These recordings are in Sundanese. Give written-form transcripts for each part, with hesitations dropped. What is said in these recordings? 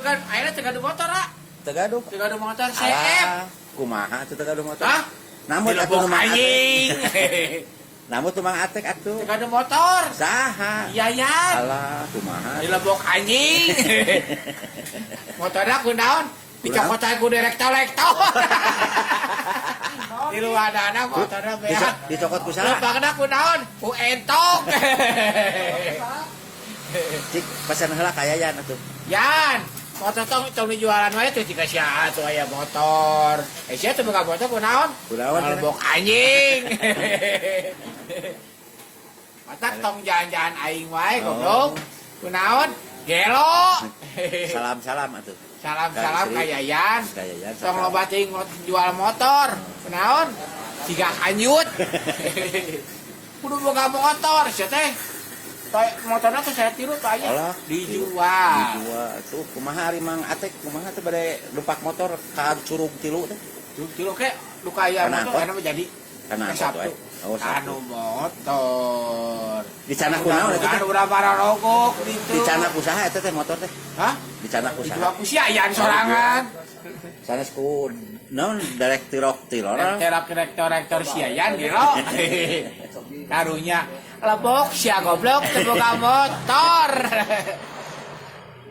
Bukan ayeuna teu gaduh motor, ah. Teu gaduh. Teu gaduh motor CF. Alah, kumaha atuh teu gaduh motor? Hah? Namun atuh Dilebok nu Mang Atek. anjing. Namun tuh Mang Atek atuh. Teu gaduh motor. Saha? Yayan. Alah, kumaha? Dilebok anjing. Motorna kunaon? Dicokot ku direktor-rektor. Di luar dana motorna beak. Dicokot ku saha? Lempangna kunaon? Ku entok. Cik, pesan heula ka Yayan atuh. Yan, motor tong tong dijualan wae tuh jika sia tuh aya motor. Eh, sia teu boga motor kunaon? Kunaon cenah? Lebok anjing. Matak tong jalan-jalan aing wae, goblok. Kunaon? Gelo. Salam-salam atuh. Salam-salam Ka ka istri. Yayan. Ka Yayan. Tong loba teuing jual motor. Kunaon? Siga kanjut. Kudu boga motor sia teh. Motorna tuh saya tiru tuh aya. Alah, Dijual. Dijual. Tuh kumaha ari Mang Atek, kumaha teh bade lumpak motor ka Curug Tilu teh? Tilu ke duka aya Kana motor angkot? kana mah jadi. Kana Eh, angkot Sabtu. wae. Oh, Sabtu. Anu motor. Dicandak ku naon eta teh? Anu urang bararogok ditu. Dicandak ku saha eta teh motor teh? Hah? Dicandak ku saha? Dijual ku sia Yan sorangan. Sanes ku naon direk tirok tilor. Rektor rektor rektor sia Yan gelo. Karunya lebok sia, goblok, teu boga motor.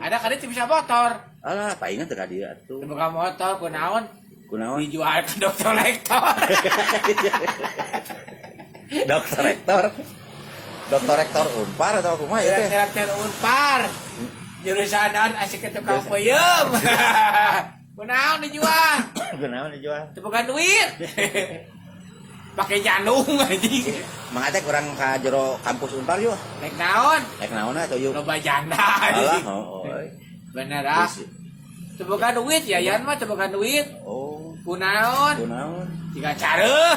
Ada kali teu bisa motor. Alah, palingan teu ka dieu atuh. Teu boga motor kunaon? Kunaon? Dijual ke dokter rektor. Dokter rektor. Dokter rektor Unpar atau kumaha ieu teh? Rektor Unpar. Jurusan naon, asik ke tukang peuyeum. Kunaon dijual? Kunaon dijual? Teu boga duit. Pakai janung anjing. Mang Atek, urang ka jero kampus Unpar yuk. Rek naon? Rek naon atuh yuk. Loba janda Alah, anjing. oh, oh. Bener ah. Teu boga duit ya Yan mah teu boga duit. Oh, Kunaon? kunaon? Jiga careuh.